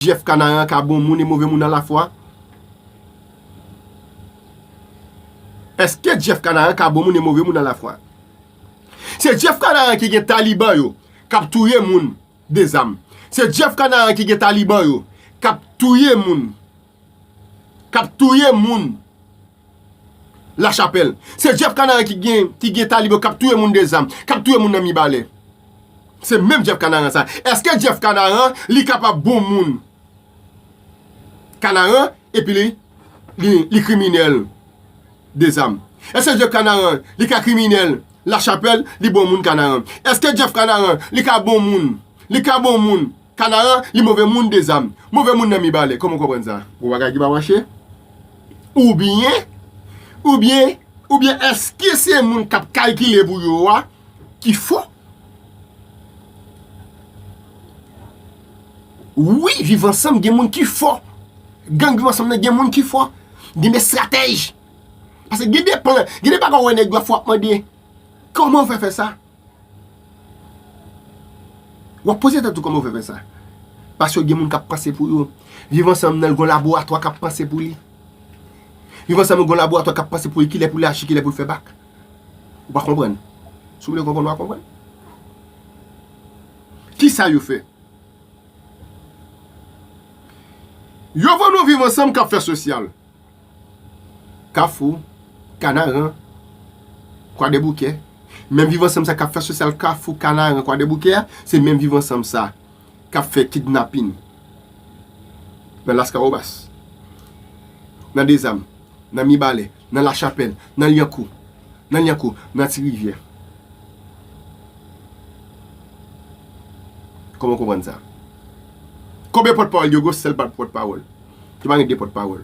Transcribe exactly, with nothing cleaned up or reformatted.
Jeff Kanaran ka bon moun e move moun alafwa? Èske Jeff Kanaran ka bon moun e move moun alafwa? Se Jeff Kanaran ki gen Taliban yo k ap touye moun de zam. Se Jeff Kanaran ki gen Taliban yo k ap touye moun, k ap touye moun Lachapèl. Se Jeff Kanaran ki gen, ki gen Taliban k ap touye moun de zam, k ap touye moun nan Mibalè. Se menm Jeff Kanaran sa. Èske Jeff Kanaran, li kapab bon moun Kanaran, epi li, li, li kriminèl de zam? Èske Jeff Kanaran, li ka kriminèl Lachapèl, li bon moun Kanaran? Èske Jeff Kanaran, li ka bon moun, li ka bon moun Kanaran, li move moun de zam, move moun nan Mibalè? Kòman w konprann sa? Gon bagay ki pa mache? Oubyen, oubyen, oubyen èske se moun k ap kalkile pou yo a ki fò? Wi, Viv Ansanm gen moun ki fò. Gang Viv Ansanm nan gen moun ki fò. Gen de estratèj. Paske gen de plan, gen de bagay w wè nèg yo ap fè, w ap mande, kòman w fè fè sa? W ap poze tèt ou kòman w fè fè sa. Paske gen moun k ap panse pou yo. Viv Ansanm nan gon laboratwa k ap panse pou li. Viv Ansanm gon laboratwa k ap panse pou li, kilè pou l aji, kilè pou l fè bak. Ou pa konprann. Si w vle konprann, w a konprann. Kisa yo fè? Yo vann nou Viv Ansanm k ap fè sosyal. Kafou, Kanaran, Kwadèboukè. Menm Viv Ansanm sa k ap fè sosyal Kafou, Kanaran, Kwadèboukè a, se menm Viv Ansanm sa k ap fè kidnapin nan Laskawobas, nan Dezam, nan Mibalè, nan Lachapèl, nan Lyankou, nan Lyankou, nan Ti Rivyè. Kòman w konprann sa? Konbyen pòtpawòl yo gen? Yon sèl pòtpawòl. Yo pa gen de pòtpawòl.